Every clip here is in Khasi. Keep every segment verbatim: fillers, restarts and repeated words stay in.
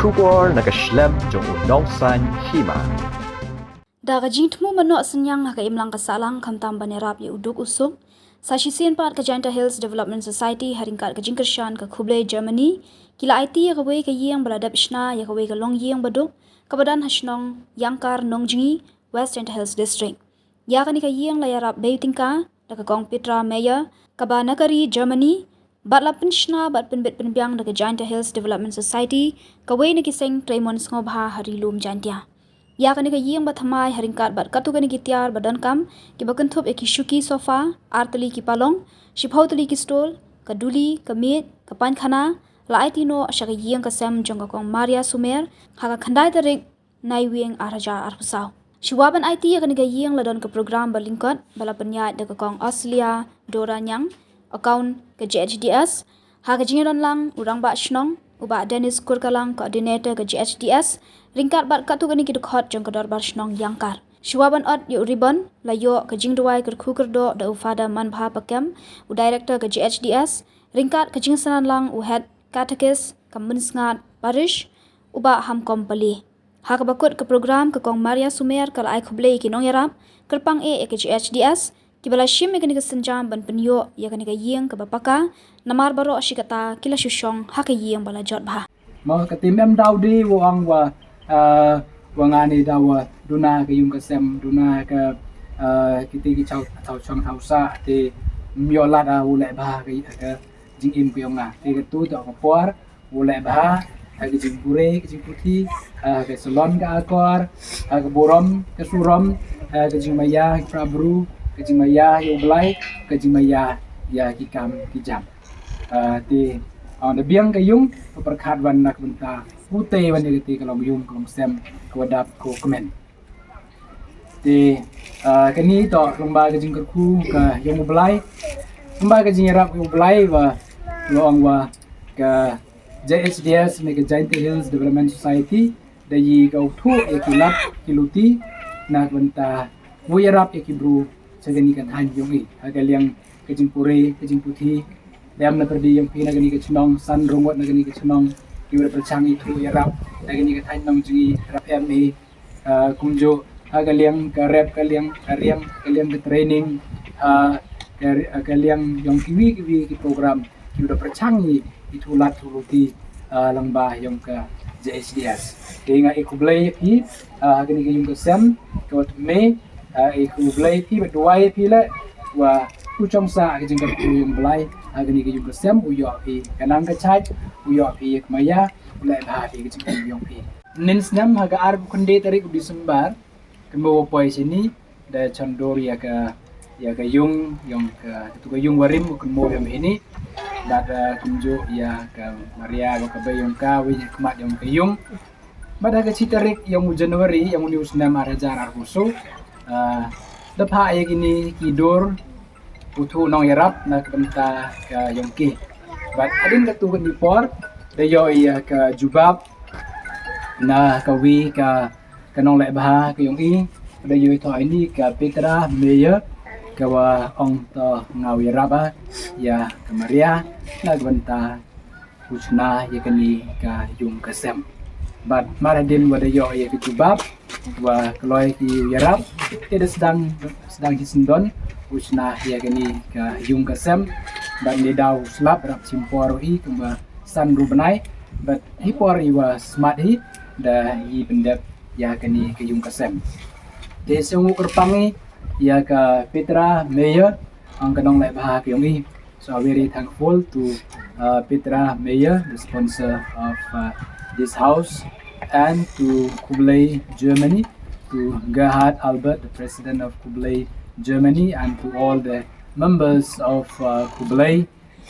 Khubor na ka shlem jong u nongsaiñ hima. Da ka jingthmu manoh synñiang ha ka imlang ka sahlang khamtam ban ïarap ïa u duk u suk, sa shisien pat ka Jaintia Hills Development Society ha ryngkat ka jingkyrshan ka Khublei Germany ki la aiti ïa kawei ka ïing ba la dep shna ïa kawei ka longïing ba duk kaba don ha shnong Yangkar Nongjngi, West Jaintia Hills District. Ïa kane ka ïing la ïarap beit tyngka da ka Kong Petra Meyer kaba na ka ri Germany, bad la pynshna bad pynbit pynbiang da ka Jaintia Hills Development Society, kawei na ki seng treimon sngewbha ha Ri Lum Jaintia. Ïa kane ka ïing ba thymmai ha ryngkat bad katto katne ki tiar ba donkam, kiba kynthup ïa ki shuki sofa, ar tylli ki palong, shiphew tylli ki stool, ka duli, ka miej, ka painkhana, la aiti noh sha ka ïing ka sem jong ka Kong Maria Sumer ha ka khyndai tarik Naiwieng ar hajar arphew saw. Shuwa ban aiti ïa kane ka ïing la don ka program ba lyngkot ba la pynïaid da ka Kong Australia Dora Nyang, account ka J H D S, ha ka jingdon lang u Rangbah Shnong, u Bah Dennis Kurkalang, coordinator ka J H D S, ryngkat bad katto katne ki dkhot jong ka Dorbar Shnong Yangkar. Shuwa ban ot ïa u ribbon, la ïoh ka jingduwai kyrkhu kyrdoh da u Father Manbha Pakem, u director ka J H D S, ryngkat ka jingsngew lang u head catechist ka Mynsngat Parish, u Bah Hamkom Pali. Ha kaba kut ka program ka Kong Maria Sumer ka la ai khublei ïa ki nongïarap, kyrpang eh ïa ka J H D S, kiba la shim ïa kane ka sienjam ban pynïoh ïa kane ka ïing kaba paka, namar baroh shi katta ki la shu shong ha ka ïing ba la jot bha. Mo ka tim em daw de wa ong wa, ah, wa nga ni daw wa duna ka ïung ka sem, duna ka, ah, kiti ki chaw, chaw chong chaw sa, te ym ïoh lada u leh bha ka, ka jingim ka ïong nga. Te ka tu ta ka por u leh bha ha ka jingpule, ka jingputhi, ha ka salon ka akor, ha ka burom ka surom, ha ka jingmaïa ki para bru, ka jingmaïa ïa u Blai, ka jingmaïa ïa ki kam ki jam. Ah, te, ah, da biang ka ïung ka pyrkhat wan na ka bynta u te wan ïa ka te ka long ïung ka long sem ka wa dap ka wa kmen. Te, ah, kani to lyngba ka jingkyrkhu ka ïong u Blai, lyngba ka jingïarap ïong u Blai wa long wa ka J H D S ne ka Jaintia Hills Development Society da yi ka u thuh ïa ki lad ki luti na ka bynta wa ïarap ïa ki bru sha kani ka thaiñ ïong i ha ka liang ka jingpule ka jingputhi. Dem na pyrdi ïong phi na kani ka chnong, san rung wat na kani ka chnong, ki wa da pyrchang i thuh ïarap na kani ka thaiñ Nongjngi, rap em i, ah, kumjuh ha ka liang ka rep, ka liang ka riang, ka liang ka training, ah, ka ri-, ah, ka liang ïong kiwi kiwi ki program ki wa da pyrchang i, i thuh lad thuh luti, ah, lyngba ïong ka J H D S. Te nga i khublei ïa phi, ah, ha kani ka ïung ka sem ka wa thymme, ah, i khublei ïa phi bad duwai ïa phi leh wa u chong sah ka jingkyrkhu ïong u Blai ha kani ka ïung ka sem, u ïoh phi ka nang ka chait, u ïoh phi ïa ka maïa, u leh bha phi ka jingkyrkhu ïong phi. Nin snem ha ka arphew khyndai tarik u December, ka mo wa poi sini da chon dur ïa ka, ïa ka ïung, ïong ka, tu ka ïung wa rim u kynmo ïong ini. Bad, eh, kumjuh ïa ka Maria wa ka bei ïong ka, wi ïa ka mat ïong ka ïung. Bad ha ka chi tarik ïong u January ïong u ni u snem ar hajar arphew saw, eh, da phah ïa kini ki dur u thuh nongïarap na ka bynta ka ïong ki. Bad hadien katu kani por da ïoh ïa ka jubab na ka wi ka ka nongleh bha ka ïong i, da ïoh i thoh ini ka Petra Meyer, ka wa ong to nga u ïarap ïa ka Maria na ka bynta u chna ïa kani ka ïung ka sem. Bad mar hadien wa da ïoh ïa ka jubab wa kloi ki u ïarap, te da sdang, sdang hi syndon u chna ïa kani ka ïung ka sem. Bad ni daw slap rap chim por i kumba san ru bnai, bad hi por i wa smat hi da i pyndep ïa kani ka ïung ka sem. Te sngewbha kyrpang i ïa ka Petra Meyer, ong ka nongleh bha ka ïong i. So I'm very thankful to, uh, Petra Meyer, the sponsor of, uh, this house, and to Khublei Germany, to Gerhard Albert, the president of Khublei Germany, and to all the members of, uh, Khublei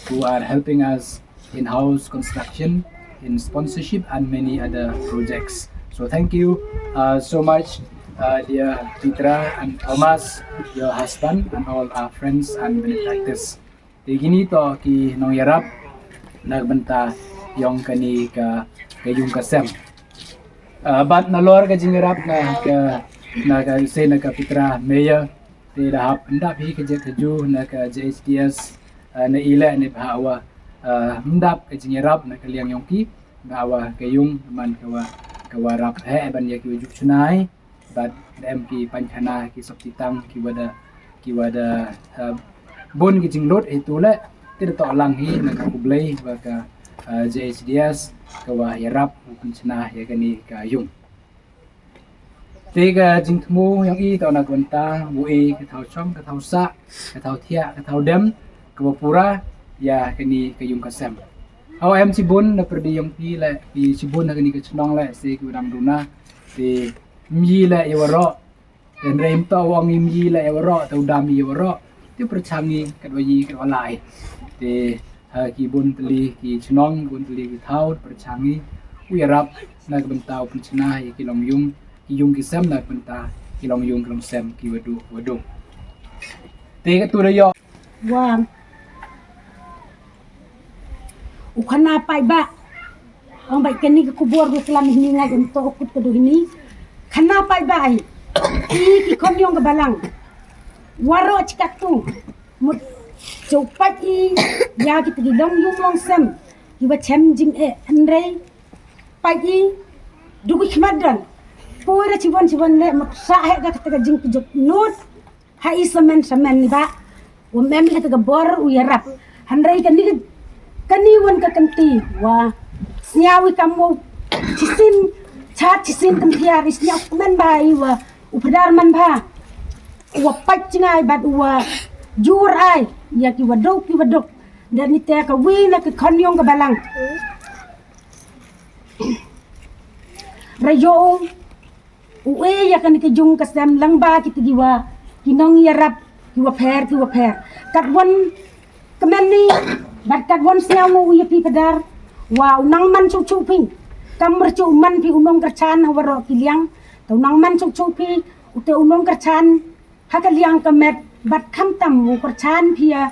who are helping us in house construction, in sponsorship, and many other projects. So thank you, uh, so much, uh, dear Petra and Thomas, your husband, and all our friends and benefactors. Te kini to ki nongïarap na ka bynta ïong kani ka, ka ïung ka sem. Uh, bad nalor ka jingïarap na ka, na ka, se na ka Petra Meyer, te da hap pyndap hi ka jingkyrkhu na ka J H D S, uh, na i leh ne bha wa, uh, pyndap ka jingïarap na ka liang ïong ki. Ba wa ka yung man ka wa, ka wa rap heh ban ïa ki wa ju chna hi. Bad da em ki painkhana ki sopti tang ki wa da, ki wa da, eh, bun ki jinglut hi tu le. Te da toh lang hi na ka khublei wa ka, eh, J H D S ka wa ïarap u pynchna ïa kane ka yung. Te ka jingthmu yong i toh na ka bynta u e ka thaw chong, ka thaw sah, ka thaw thiah, ka thaw dem, ka wa pura ïa kane ka yung ka sem. Hawa em chibun na pyrdi yong phi le, phi chibun na kane ka chnong le, se ki wa dang duna, te myi le ïa waroh. Te hynrei ym toh u ong i myi le ïa waroh, te u dam ïa waroh. Te pyrchang i katwa i katwa lai. Te ha ki bun tylli ki chnong, bun tylli ki thaw, pyrchang i u ïarap na ka bynta u pynchna ïa ki long yung, ki yung ki sem na ka bynta ki long yung ki long sem ki wa duh wa duh. Te katu da ïoh. Wan. U khana paidbah. Ong bai kani ka khubor ba klam hini ngai um to kut ka do hini. Khana paidbah ai. I ki khon yong ka balang. Waroh chi katu. Mut chau pait i ïa kita ki long yung long sem. Ki wa chem jingeh hynrei. Pait i du ki khmat don. Poi ra chibon chibon le mut sa he ka kata ka jingkjut nut. Ha i samen samen ni ba. Wa mem ïa ka bor u ïarap. Hynrei kani, kani wan ka kynti wa sñiaw i kam wa chisin, chat chisin kam thiar i sñiaw kmen ba i wa u pdar man ba. Wa pait chngai bad wa jur ai ïa ki wa dok, ki wa dok. Dan ni te ka wi na ka khon yong ka balang. Ra yo u e ïa kani ka jung ka sem lang ba kita ki wa ki nong ïarap ki wa pher ki wa pher. Kat wan kmen ni bad kat wan sñiaw ngo u ïa phi pdar wa u nang man chu chu phi. Kam mar chu man phi u nong kyrchan ha waroh ki liang. Te u nang man chu chu phi u te u nong kyrchan ha ka liang ka met bad khamtam u kyrchan phi ïa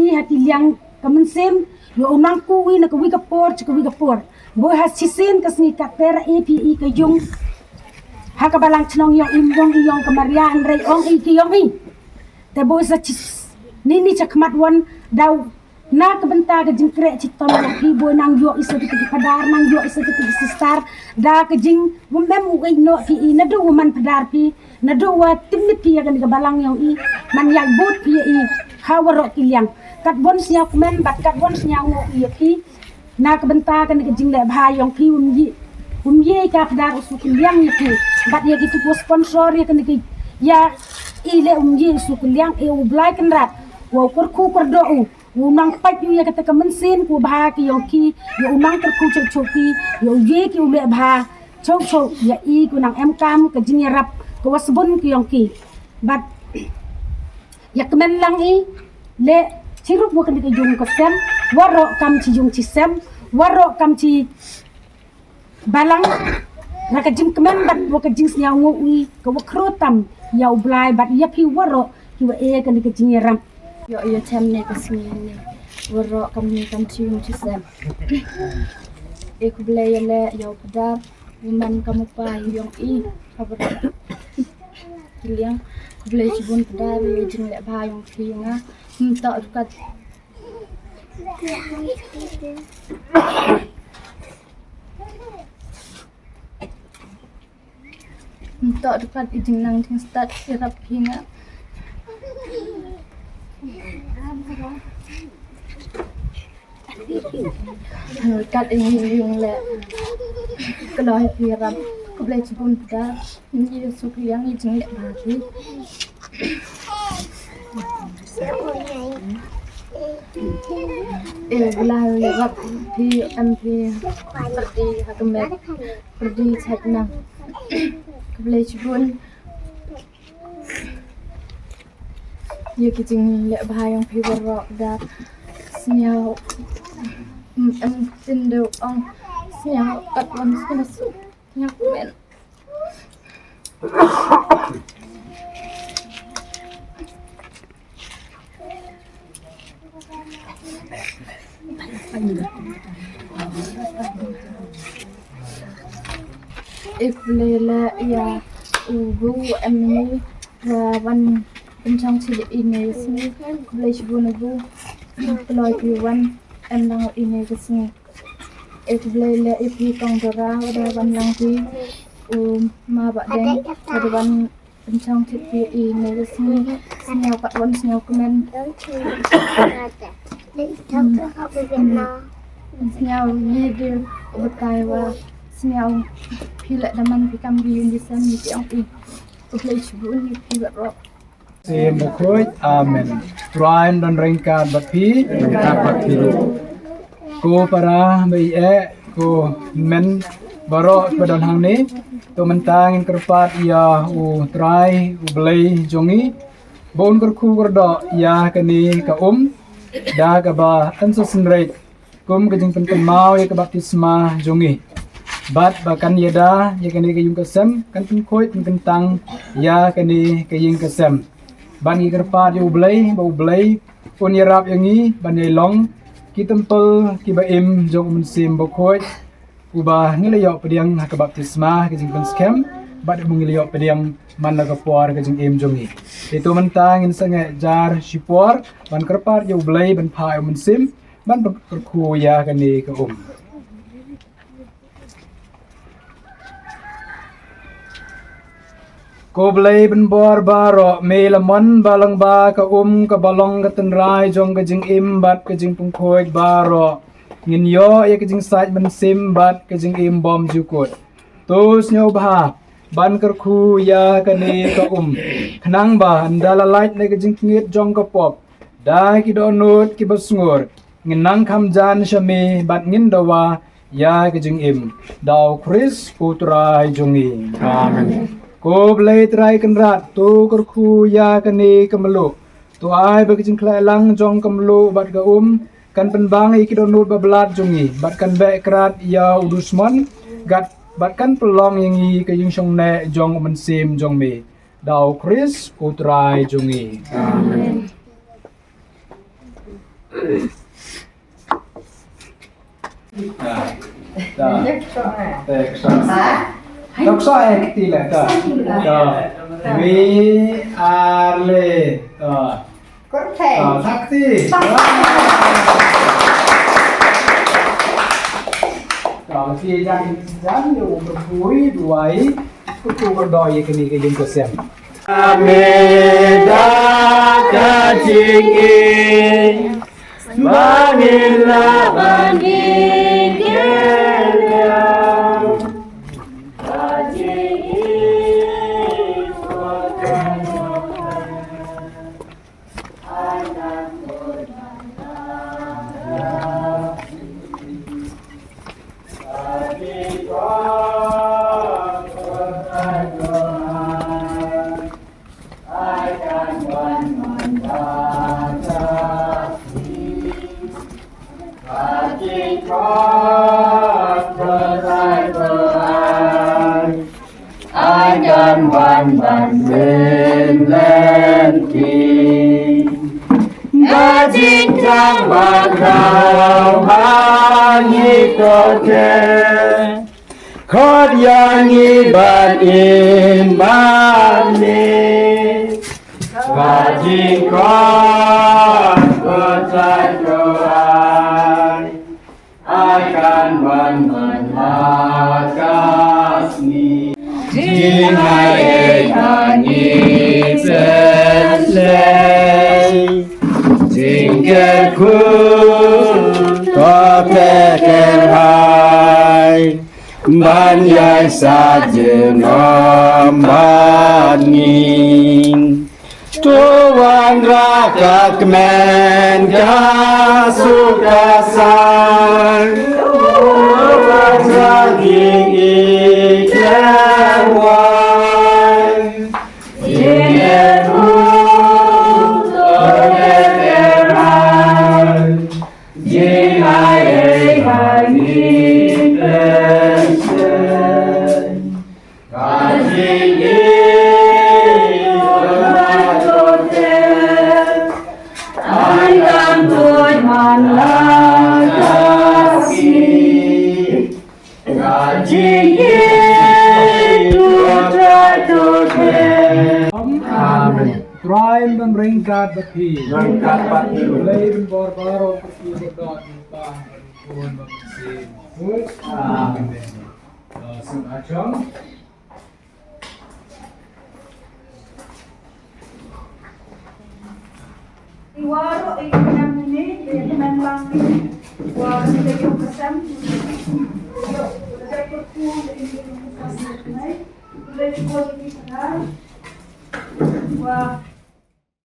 i ha ki liang ka mynsiem ïa u nang ku wi na ka wi ka por cha ka wi ka por. Boi ha chisin ka sngi ka ter e phi i ka yung ha ka balang chnong yong i yong i yong ka Maria hynrei ong i ki yong i. Te boi sa chis ni ni cha khmat wan daw na ka bynta ka jingkreh chitom yong phi boi nang ïoh i sa ki padar nang ïoh i sa ki sister da ka jing wym em u ei no phi i na du wa man padar phi. Naduh wa tip mit phi ïa kani ka balang yong i man ïaid bud phi ïa i ha waroh ki liang. Kat wan sñiaw kmen bad kat wan sñiaw ngo ïa phi na ka bynta kani ka jingleh bha yong phi um yi um yi ka pdar u su ki liang ïa phi bad ïa ki tu ko sponsor ïa kani ka ïa i le um yi u su ki liang e u Blai Kynrad wa u kyrkhu kyrdoh u. U nang pait ïa kata ka mynsiem ku bha ki yong ki ïa u nang kyrkhu chok chok ki ïa u ye ki u leh bha chok chok ïa i ku nang em kam ka jingïarap ka wa sbun ki yong ki. Bad ïa kmen lang i le chirup wa kani ka yung ka sem waroh kam chi yung chi sem waroh kam chi balang na ka jingkmen bad wa ka jingsñiaw ngo wi ka wa khro tam ïa u Blai bad ïa phi waroh ki wa e kani ka jingïarap. Ïoh ïa chem ne ka sngi ne waroh kam ni kam chi yung chi sem. E khublei ïa le ïa u pdar u man kam u pa yong i ha waroh ki liang. Khublei chibun pdar ïa jingleh bha yong phi nga. Ym toh rukat Ntok dekat i jingnang jingstad i rap phi nga. Dekat i yung le. Kloi phi rap. Khublei chibun pda. Ni su kliang i jingleh bha phi. E bla rap phi em phi. Pyrdi ha ka met. Pyrdi chait nang. Khublei chibun. Ïa ki jingleh bha yong phi baroh da sñiaw. Em tin deu ong sñiaw kat wan sñiaw suk. Sñiaw kmen. Ek lele ya ugu emni wa wan pynchang chi ine sini. Khublei shibun ugu. Kloi pi wan em dang ine ke sini. E khublei leh ïa phi kong Dora, wa da wan lang phi. U ma Bahdeng, wa da wan pynchong thied phi ïa i ne ka sngi. Sngewbha wan sngewkmen. Sngew ïa dei u batai wa sngew phi leh da man phi kam ki ïing ki sem ïa phi ong phi. Khublei shibun ïa phi baroh. Mynsiem Bakhuid, amen. Trai un don ryngkat bad phi, ryngkat bad phi ruh. Ko para baieit, ko hynmen baroh ba don hangne, to mynta ngin kyrpad ïa U Trai U Blei jong ngi ba un kyrkhu kyrdoh ïa kane ka um da kaba yn sa synreit kum ka jingpynkynmaw ïa ka baptisma jong ngi. Bad ba kan ïada ïa kane ka ïing ka sem, kan pynkhuid pynkyntang ïa kane ka ïing ka sem. Ban ngi kyrpad ïa U Blei ba U Blei un ïarap ïa ngi ban ïai long ki templ kiba im jong U Mynsiem Bakhuid, uba ngi la ïoh pdiang ha ka baptisma, ka jingpynskhem, bad uba ngi la ïoh pdiang man la ka por ka jingim jong ngi. Te to mynta ngin sangeh jar shipor ban kyrpad ïa U Blei ban phah ïa U Mynsiem ban kyrkhu ïa kane ka um. Ko Blei ban bor baroh, me la mon ba lyngba ka um kaba long ka tynrai jong ka jingim bad ka jingpynkhuid baroh, ngin ïoh ïa ka jingsaid mynsiem bad ka jingim bymjukut. To sngewbha ban kyrkhu ïa kane ka um, khnang ba ynda la lait na ka jingtngit jong ka pop, da ki dohnud kiba sngur, ngin nang kham jan sha me bad ngin dawa ïa ka jingim. Da U Khrist U Trai jong ngi. Amen. Ko Blei Trai Kynrad, to kyrkhu ïa kane ka mluh. To ai ba ka jingkhleh lang jong ka mluh bad ka um kan pynbang ïa ki dohnud ba blat jong ngi, bad kan beh krad ïa u dusmon, bad kan pynlong ïa ngi ka ïingshong neh jong U Mynsiem jong me. Da U Khrist U Trai jong ngi. Amen. Ta. Ta. Ta, kso. Ta, kso, eh, kti la, ta. Ta. Wi, ar, le. Ta. Ta, sakti. Ta, ti jan, jan, ïa u pyrkhui, duwai, pyrkhui kyrdoh ïa kane ka ïing ka sem. Ameda ka jingim. Ba ngin lah ban ïeit ïa u. Ba jingim Khot ïa ngi ban im bad me. Ka jingkhot ko Trai to ai. Ai kan wan man la ka sngi. Jingai ei ha ngi ten lei. Jingkyrkhu ko te kyrhai. Ban ïai sah junom bad ngi. To wanrah ka kmen ka suk ka sang. To wanrah ïing i khlem wai. Jingeh ruh to leh rai. Jingaiei ha ngi ten shen. Ka jingim to na to te. Ai kan tuid man la ka sngi. Ka jingim to Trai to te. Amen. Trai un ryngkat bad phi. Ryngkat bad phi. Blei ban bor baroh, kyrkhu kyrdoh ïa u Kpa. Khun bad Mynsiem Bakhuid. Amen. Ah, sngewbha shong. Iwaro iknam ni, iknam lang ni. Wa kita yung kasam. Yo, kita yung kasam. Kita yung kasam. Wa